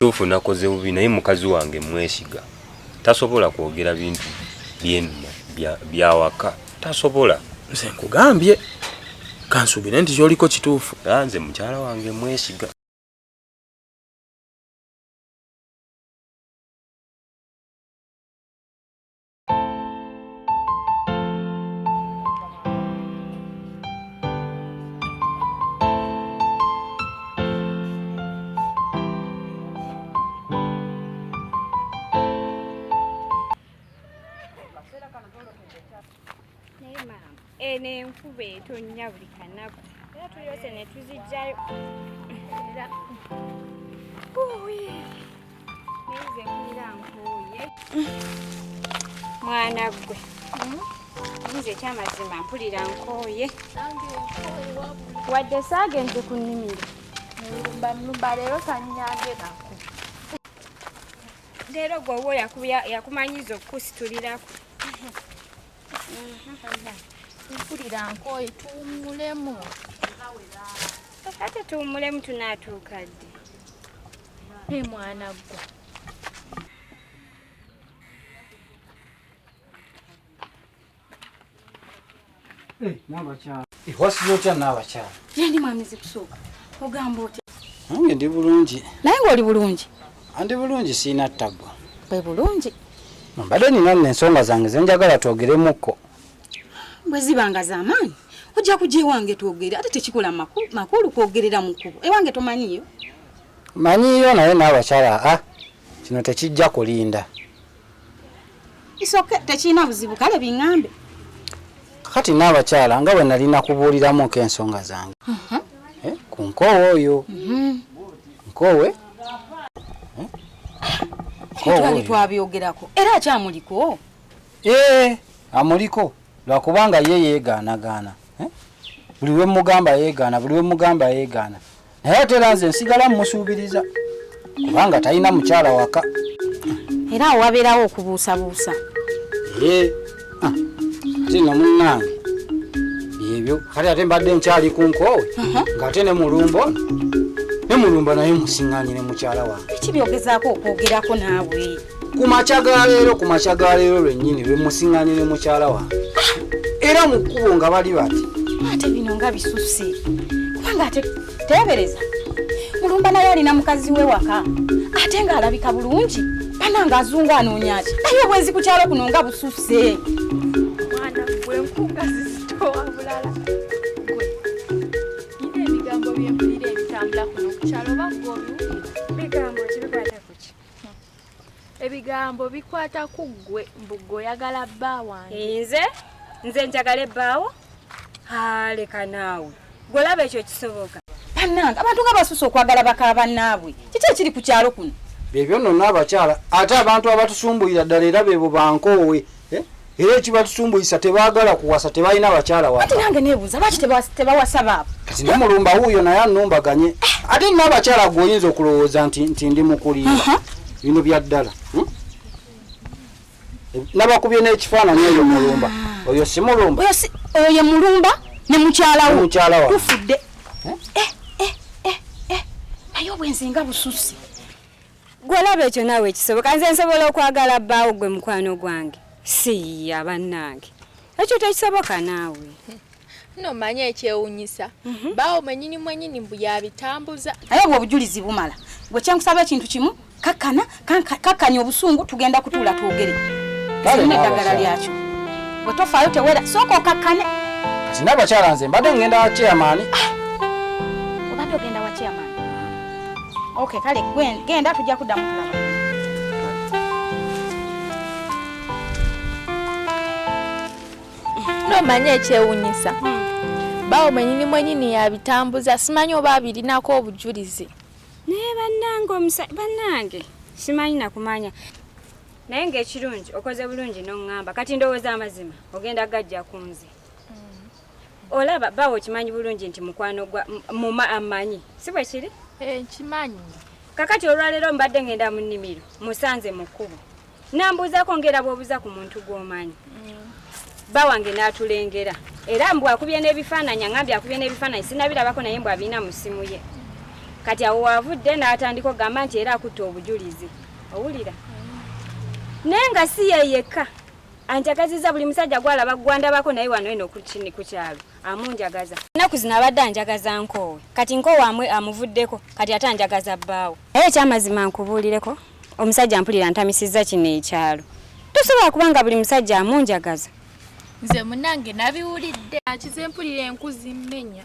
Kituufu nakoze bubi naye mukazi wange mwesiga, tasobola kwogera bintu byenuma byawaka, tasobola. Nze nkugambye kansuubire nti kyoliko kituufu. Nze mukyala wange mwesiga. Eno enkuba etonnya buli kanaku era tulyose ne tuzijjayo era nze mpulira nkooye mwana ggwe. Nze ekyamazima mpulira nkooye, wadde saagenze ku nnimiro. Mulumba mulumba leero tanyambye nako. Leero gwe owo yakumanyiza okukusitulirako. Mpulira nkooye, tuwummulemu. Ate tuwummulemu tunaatuuka ddi? Naye mwana ggwe. N'abakyala wasiza otya n'abakyala? Gyendi mwami Zikusooka, ogamba otya? Nange ndi bulungi. Naye ng'oli bulungi? Ndi bulungi, siina ttabu. Bwe bulungi. Mbadde nina nno ensonga zange ze njagala twogeremukko. Bwe ziba nga z'amaanyi ojja kujja ewange twogere, ate tekikola makulu kwogerera mu kkubo. Ewange tomanyiiyo? Manyiiyo naye n'abakyala a kino tekijja kulinda. Isoke tekirina buzibu, kale biŋŋambe. Kati n'abakyala nga bwe nali nakubuuliramuko ensonga zange ku nkoowe oyo. Nkoowe? Twali twabyogerako era akyamuliko? Amuliko lwakubanga ye yeegaanagaana. Buli lwe mugamba yeegaana, buli lwe mugamba yeegaana. Naye ate era nze nsigala mmusuubiriza kubanga talina mukyala waka. Era awo wabeerawo okubuusabuusa. Ate nno munnange byebyo. Kale ate mbadde nkyali ku nkoowe ng'ate ne Mulumba ono, ne Mulumba naye musiŋŋaanye ne mukyala wange. Biki byogezaako okwogerako naawe? Ku makya ga leero, ku makya ga leero lwennyini lwe musiŋŋaanye ne mukyala wange. Era mu kkubo nga bali bati. Ate bino nga bisusse. Kubanga ate teebereza. Mulumba naye alina mukazi we waka. Ate ng'alabika bulungi. Bannange azunga anoonya ki? Naye obwenzi ku kyalo kuno nga bususse. Mwana gwe nkunga zizitowa bulala. Gwe nina ebigambo bye mpulira ebitambula kuno ku kyalo oba gwe obiwulira? Bigambo ki bikwata ku ki? Ebigambo bikwata ku ggwe, mbu ggwe oyagala bba wange. Nze? Nze njagala ebbaawo? Leka naawe. Gwe olaba ekyo kisoboka? Bannange abantu nga basusse okwagala baka bannaabwe. Kiki ekiri ku kyalo kuno? Byebyo nno n'abakyala, ate abantu abatusumbuyira ddala era beebo bankoowe. Era ekibatusumbuyisa tebaagala kuwasa, tebalina bakyala waka. Ate nange neebuuza lwaki tebawasa baabo? Kati ne Mulumba wuuyo naye annumbaganye. Ate n'abakyala gwe oyinza okulowooza nti ndi mukulimba. Bino bya ddala. Nabakubye n'ekifaananyi oyo Mulumba. Oyo si Mulumba. Oyo ye Mulumba ne mukyala we. Mukyala we. Tufudde. Naye obwenzi nga bususse. Gwe olaba ekyo naawe kisoboka? Nze nsobola okwagala bbaawo gwe mukwano gwange. Siya bannange. Ekyo tekisoboka naawe. Nno mmanyi ekyewuunyisa. Bbaawo mwennyini mwennyini mbu yabitambuza. Naye obwo obujulizi bumala. Gwe kye nkusaba ekintu kimu, kakkana, kakkanya obusungu, tugenda kutuula twogere. Sirina eddagala lyakyo. Bwe tofaayo tewera, sooka okakkane. Kati n'abakyala nze mbadde ngenda wa chairman. Obadde ogenda wa chairman? Okay, kale genda tujja kuddamu tulaba. N'omanyi ekyewuunyisa. Bbaawo mwennyini mwennyini yabitambuza, simanyi oba abirinako obujulizi. Naye bannange bannange simanyi nakumanya. Naye ng'ekirungi okoze bulungi n'oŋŋamba. Kati ndowooza amazima ogenda gajja ku nze. Olaba bbaawo okimanyi bulungi nti mukwano gwa muma amanyi, si bwe kiri? Nkimanyi. Kakati olwaleero mbadde ngenda mu nnimiro, musanze mu kkubo. Nambuuzaako ng'era bw'obuuza ku muntu gw'omanyi. Bba wange n'atulengera. Era mbu akubye n'ebifaananyi, aŋŋambye akubye n'ebifaananyi, sinnabirabako naye mbu abirina mu ssimu ye. Kati awo wavudde n'atandika okugamba nti era akutte obujulizi. Owulira? Naye nga si ye yekka anjagazizza, buli musajja gwalaba gwandabako naye wano eno ku kyalo amunjagaza. Ennaku zino abadde anjagaza nkoowe, kati nkoowe amwe amuvuddeko, kati ate anjagaza bbaawe. Naye ekyamazima nkubuulireko, omusajja mpulira ntamisizza kino ekyalo. Tosobola kuba nga buli musajja amunjagaza. Nze munange nabiwulidde, akize mpulira enku zimmenya.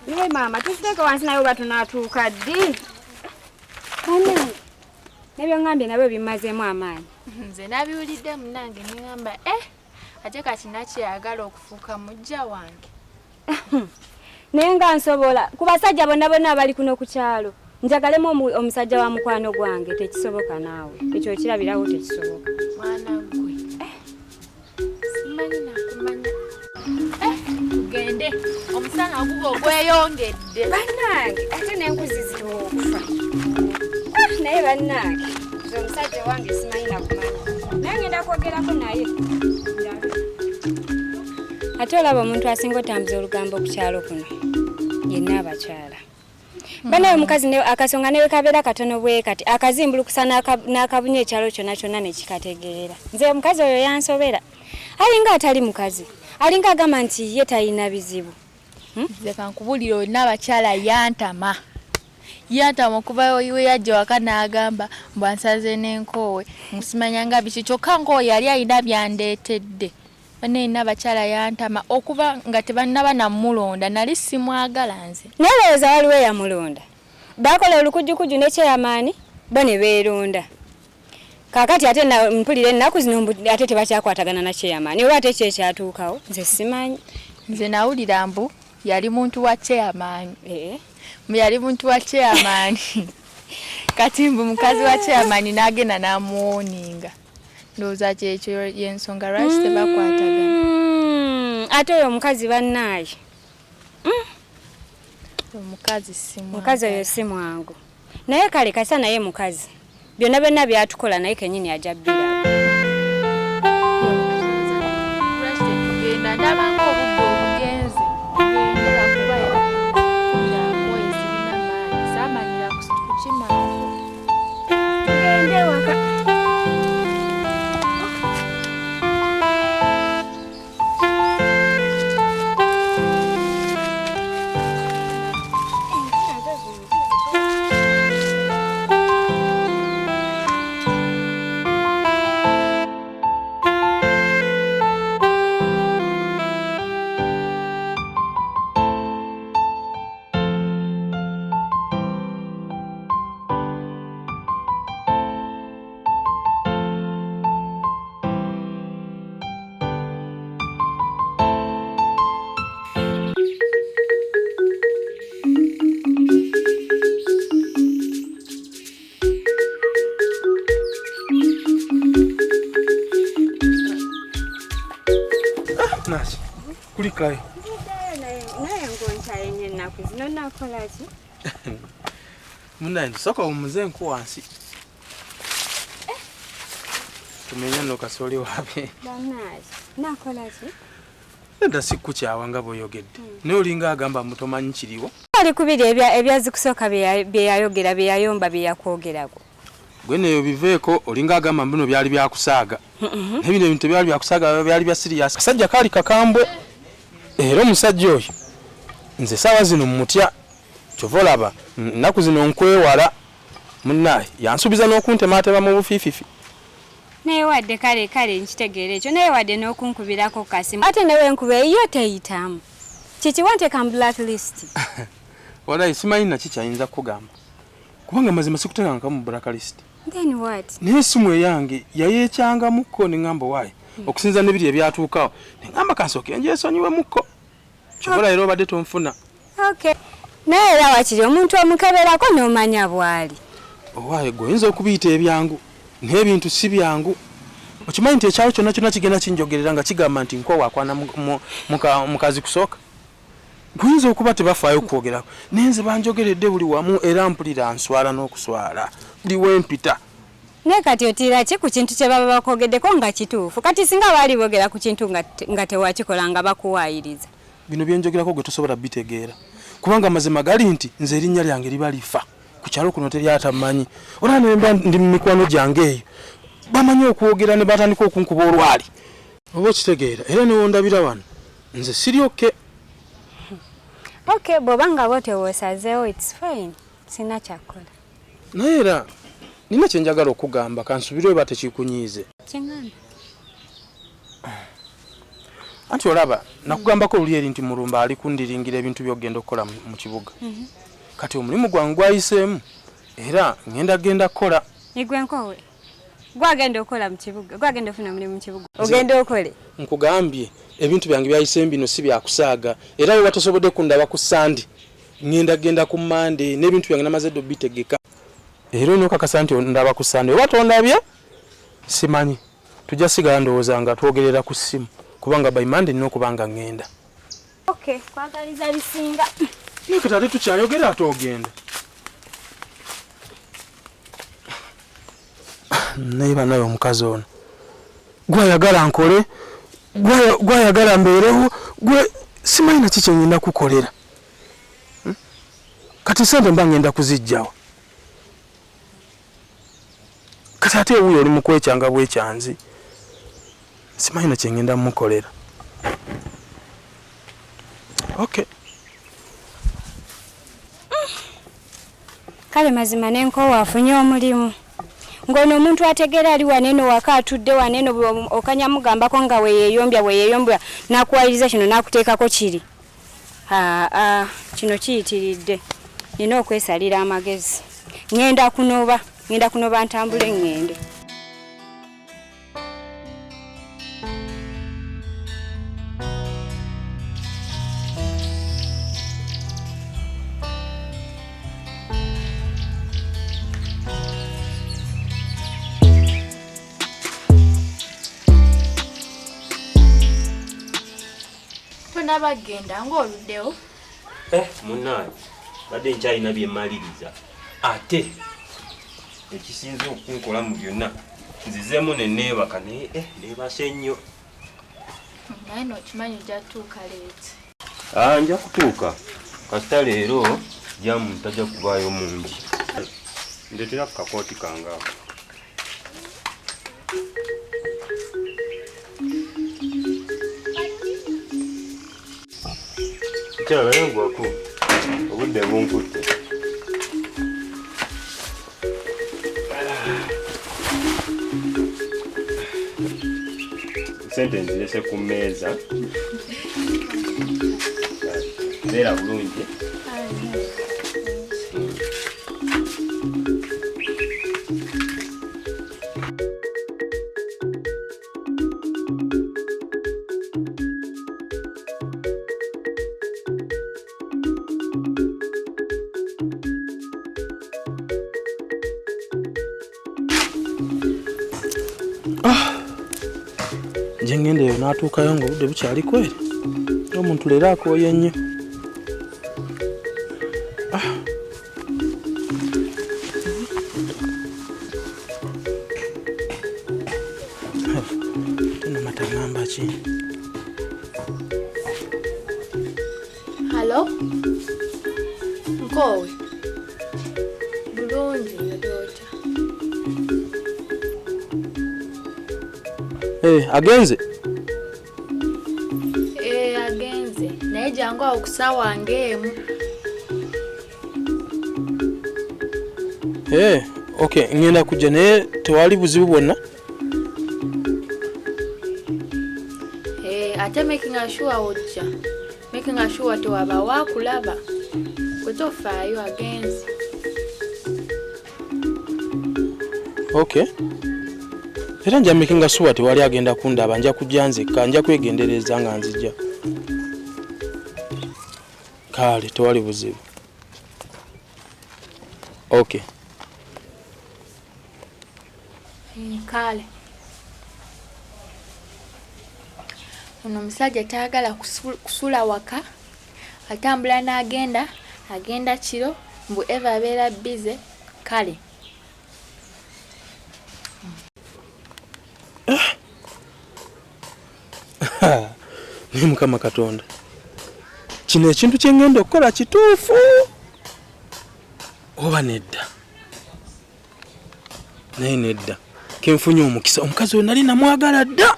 Naye maama tuziteeke wansi naye oba tunaatuuka ddi? Bannange nebyoŋŋambye nabyo bimmazeemu amaanyi. Nze nabiwulidde munange neŋŋamba ate kati nakyeyagala okufuuka mujja wange. Naye nga nsobola ku basajja bonna bonna abali kuno ku kyalo njagalemu omusajja wa mukwano gwange, tekisoboka naawe. Ekyo okirabirawo tekisoboka. Mwana gwe simanyi nakumanya. Tugende omusana guba ogweyongedde. Bannange ate n'enkuzi zituwa okufa. Naye bannange nze omusajja wange simanyi nakumanya, naye ngenda kwogerako naye. Ate olaba omuntu asinga otambuza olugambo ku kyalo kuno yenna abakyala. Banaye omukazi akasonga ne kabeera katono bwe kati akazimbulukusa n'akabunya ekyalo kyonna kyonna ne kikategeera. Nze omukazi oyo yansobera, alinga atali mukazi, alinga agamba nti ye talina bizibu. Nze kankubulire, olina abakyala yantama. Yantama okuva we yajja waka n'agamba mbu ansaze n'enkoowe, musimanyanga biki, kyokka nkoowe yali alina byandeetedde. Bane nina abakyala yantama okuva nga tebannaba namulonda, nali simwagala nze. Naye lowooza waliwo eyamulonda. Baakola olukujjukujju ne chairman bo ne beeronda. Kaakati ate mpulira ennaku zino ate tebakyakwatagana na chairman, oba ate ki ekyatuukawo nze simanyi. Nze nawulira mbu yali muntu wa chairman. Mbu yali muntu wa chairman. Kati mbu mukazi wa chairman n'agenda n'amuwoninga. Ndowooza kyekyo y'ensonga lwaki tebakwatagana. Ate oyo omukazi bannaaye. Omukazi si mwangu. Mukazi oyo si mwangu. Naye kale kasa naye mukazi. Byonna byonna byatukola naye kennyini ajja bbiraba. Lwaki tetugenda? Ndaba ng'obudde obugenze. Tugende lwakuba mpulira nkooye sirina maanyi. Saamanyira kukimangu. Tugende waka. Nasi, kulikayo. Naye ng'onkyaye nnyo ennaku zino nnakola ki? Munnange sooka owummuze nku wansi. Tumenye nno kasooli waabe. Bannange, nnakola ki? Nedda sikukyawa nga bw'oyogedde. Naye olinga agamba mbu tomanyi kiriwo. Ali ku biri ebyazikusooka bye yayogera, bye yayomba, bye yakwogerako. Gwe neyo biveeko olinga agamba mbu bino byali byakusaaga. Naye bino ebintu tebyali byakusaaga, byali bya serious. Akasajja kaali kakambwe. Era omusajja oyo nze essaawa zino mmutya. Kyova olaba nnaku zino nkwewala. Munnaaye yansuubiza n'okuntemaatema mu bufiififi. Naye wadde kale kale nkitegeera ekyo, naye wadde n'okunkubirako kasimu. Ate ne wenkuba eyo teyitamu. Kiki wanteeka mu blacklist? Walayi simanyi naki kyayinza kukugamba. Kubanga mazima sikuteekangako mu blacklist. Then what? Naye essimu eyange yayeekyangamukko ne ŋŋamba waayi okusinziira ne biri ebyatuukawo. Ne ŋŋamba kansooke ngyesonyiwemukko. Kyova leero obadde tonfuna. Okay. Naye era wakiri omuntu omukeberako n'omanya bw'ali. Owaaye gwe oyinza okubiyita ebyangu, naye ebintu si byangu. Okimanyi nti ekyalo kyonna kyonna kigenda kinjogerera nga kigamba nti nkoowa akwana mukazi kusooka. Guyinza okuba tebafaayo kukwogerako, naye nze banjogeredde buli wamu era mpulira nswala n'okuswala buli wempita. Naye kati otiira ki ku kintu kye baba bakwogeddeko nga kituufu? Kati singa baali boogera ku kintu nga tewakikola nga bakuwaayiriza. Bino bye njogerako gwe tosobola bitegeera. Kubanga amazima gali nti nze erinnya lyange liba lifa ku kyalo kuno teri atamanyi. Olaba ne mba ndi mu mikwano gyange eyo bamanyi okwogera ne batandika okunkuba olwali. Oba okitegeera era ne wondabira wano nze siri okay. Okay, bw'oba nga bw'otyo bw'osazeewo it's fine. Sina kyakukola. Naye era nina kye njagala okugamba kansubire oba tekikunyiize. Kyeŋŋamba. Anti olaba nakugambako luli eri nti Mulumba ali kundiringira ebintu by'okugenda okukola mu kibuga. Kati omulimu gwange gwayiseemu era ŋŋenda genda kukola. Igwe nkowe. Gwagenda okukola mu kibuga, gwagenda ofuna omulimu mu kibuga. Ogenda okole. Nkugambye ebintu byange byayiseemu bino si byakusaaga era bwe batasobodde kundaba ku Sande ŋŋenda genda ku Mande n'ebintu byange namaze dda obitegeka. Era olina okakasa nti ondaba ku Sande oba tondabye simanyi. Tujja sigala ndowooza nga twogerera ku ssimu kubanga by Monday nina okuba nga ŋŋenda. Okay, kwagaliza bisinga. Naye kati ate tukyayogera ate ogenda. Naye banaye omukazi ono gwayagala nkole gwayagala mbeerewo gwe simanyi naki kye ngenda kukolera. Kati sente mba ngenda kuziggyawa. Kati ate wuuyo oli mu kwekyanga bwekyanzi. Simanyi na kye ngenda mukolera. Okay. Kale mazima n'enkoowa afunye omulimu. Ng'ono omuntu ategeera ali waneeno waka atudde waneeno okanya mugambako nga weyeeyombya weyeeyombya n'akuwayiriza kino n'akuteekako kiri. Aa kino kiyitiridde. Nina okwesalira amagezi. Ŋŋenda kunoba, ŋŋenda kunoba ntambule ŋŋende. Tonaba genda ng'oluddewo. Munnange badde nkyalina bye mmaliriza ate ekisinze okunkola mu byonna nzizeemu ne neebaka naye neebase nnyo. Naye n'okimanyi ojja kutuuka leeti. Nja kutuuka kasita leero jamu tajja kubaayo mungi. Ndeetera ku kakooti kange ako. Mukyala naye ngwako obudde bunkutte. Sente nzirese ku mmeeza. Beera bulungi. Nje ngenda eyo n'atuukayo ng'obudde bukyali kweri. Omuntu leero akooye nnyo. Tena matagamba ki? Halo? Nkowe. Bulungi yodota. Agenze? Agenze. Naye jangu awo ku ssaawa ng'emu. Okay, ngenda kujja naye tewali buzibu bwonna? Ate making sure ojja. Making sure tewaba wakulaba. Gwe tofaayo agenze. Okay. Era nja making sure tewali agenda kundaba, nja kujja nzekka, nja kwegendereza nga nzija. Kale tewali buzibu. Okay. Kale. Ono omusajja tayagala kusula waka, atambula n'agenda, agenda kiro, mbu Eva abeera busy, kale. Naye Mukama Katonda. Kino ekintu kye ŋŋenda okukola kituufu oba nedda? Naye nedda, kenfunye omukisa. Omukazi oyo nali namwagala dda,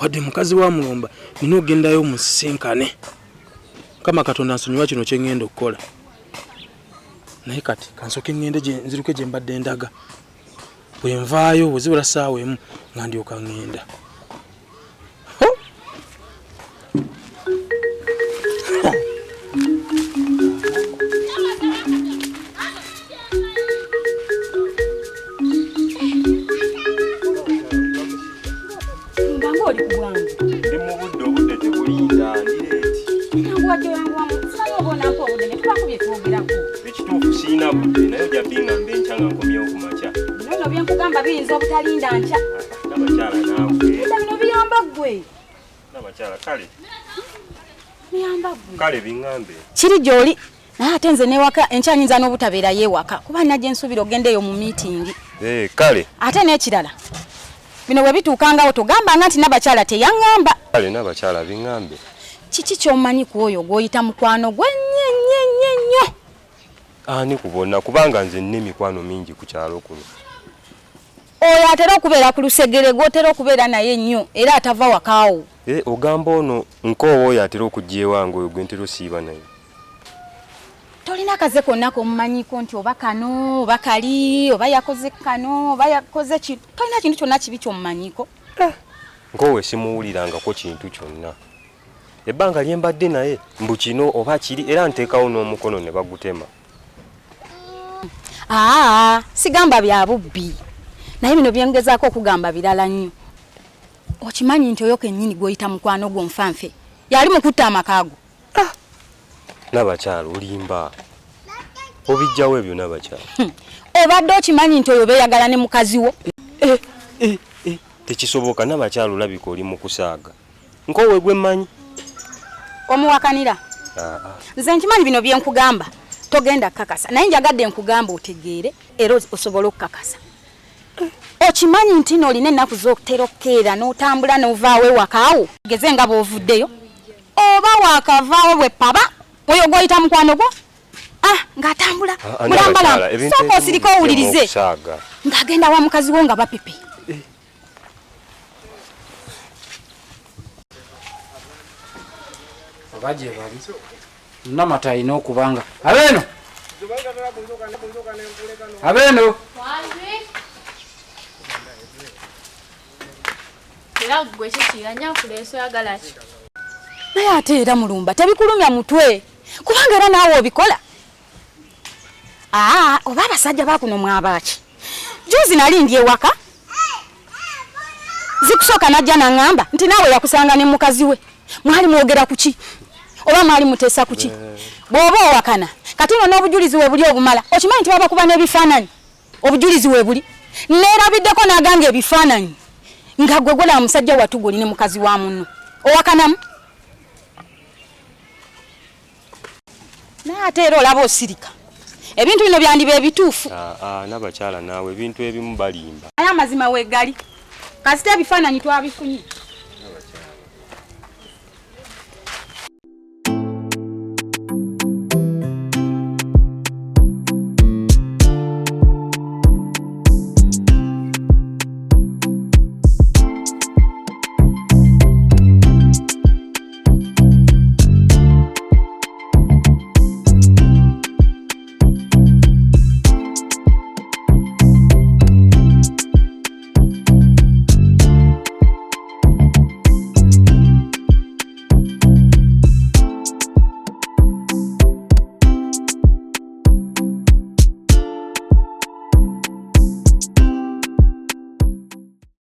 wadde mukazi wa Mulumba, nina okugendayo musisinkane. Mukama Katonda nsonyiwa kino kye ŋŋenda okukola, naye kati kansooke ŋŋende nziruke gye mbadde ndaga. Bwe nvaayo bwe zibula ssaawa emu nga ndyoka ŋŋenda. Nga oli ku bwangu. Ndi mu budde, obudde tebulinda, ndi late. Yanguwa gye yanguwamu, simanyi oba onampa obudde ne tubaako bye twogerako. Ekituufu sirina budde, naye ojja bingamba enkya nga nkomyewo ku makya. Bino nno bye nkugamba biyinza obutalinda nkya. Nabakyala naawe. Nedda, bino biyamba ggwe. Nabakyala, kale. Biyamba ggwe. Kale biŋŋambe. Kiri gy'oli, naye ate nze newaka enkya nyinza n'obutabeerayo ewaka kuba nina gye nsuubira okugenda eyo mu miitingi. Eh, kale. Ate n'ekirala, bino bwe bituukangawo togambanga nti nabakyala teyaŋŋamba. Kale nabakyala, biŋŋambe. Kiki ky'omanyi ku oyo gw'oyita mukwano gwe ennyo ennyo ennyo ennyo? Ani ku bonna? Kubanga nze nina emikwano mingi ku kyalo kuno. Oyo atera okubeera ku lusegere, gw'otera okubeera naye ennyo era atava wakaawo. Eh, ogamba ono nkoowa oyo atera okujja ewange, oyo gwe ntera osiiba naye? Tolina kaze konna k'omumanyiko nti oba kano oba kali oba yakoze kano oba yakoze kino? Tolina kintu kyonna kibi ky'omumanyiko? Nkoowe simuwulirangako kintu kyonna ebbanga lye mbadde naye, mbu kino oba kiri, era nteekawo n'omukono ne bagutema. Aa, sigamba bya bubbi, naye bino byengezaako okugamba birala nnyo. Okimanyi nti oyo kennyini gw'oyita mukwano gwo nfanfe yali mukutta amaka go? Nabakyala, olimba, obijjawo ebyo nabakyala. Obadde okimanyi nti oyo beeyagala ne mukazi wo? Tekisoboka nabakyala, olabika oli mu kusaaga. Nkoowe gwe mmanyi? Omuwakanira? Ah, ah. Nze nkimanyi bino byenkugamba togenda kukakasa, naye njagadde nkugamba otegeere era osobole okukakasa. Okimanyi nti no olina ennaku z'otera okukeera n'otambula n'ovaawo ewakaawo, geze nga bw'ovuddeyo oba waakavaawo bwe paba, oyo gw'oyita mukwano gwo, ah, ng'atambula Ah, ah, mulambalamba. Nabakyala, ebintu Sooka ebimu osirike bijjemu owulirize. okusaaga. Ng'agenda wa mukazi wo nga bapepe. Oba gye bali, Namata alina okubanga abeeno abeeno. Era gwe kiki anyankuleesa, oyagala ki? Naye ate era Mulumba, tebikulumya mutwe kubanga era naawe obikola? Aa, oba abasajja bakuno mwabaaki? Juzi nali ndi ewaka, zikusooka najja naŋŋamba nti naawe yakusanga ne mukazi we. Mwali mwogera ku ki oba mwali muteesa ku ki? Bw'oba owakana, kati nno n'obujulizi we buli obumala. Okimanyi nti babakuba n'ebifaananyi? Obujulizi we buli. Neerabiddeko n'aganga ebifaananyi nga gwe gwolaba musajja wattu gw'oli ne mukazi wa munno. Owakanamu? Naye ate era olaba osirika. Ebintu bino byandiba ebituufu. Ah, ah, nabakyala naawe, ebintu ebimu balimba. Naye amazima weegali, kasita ebifaananyi twabifunye.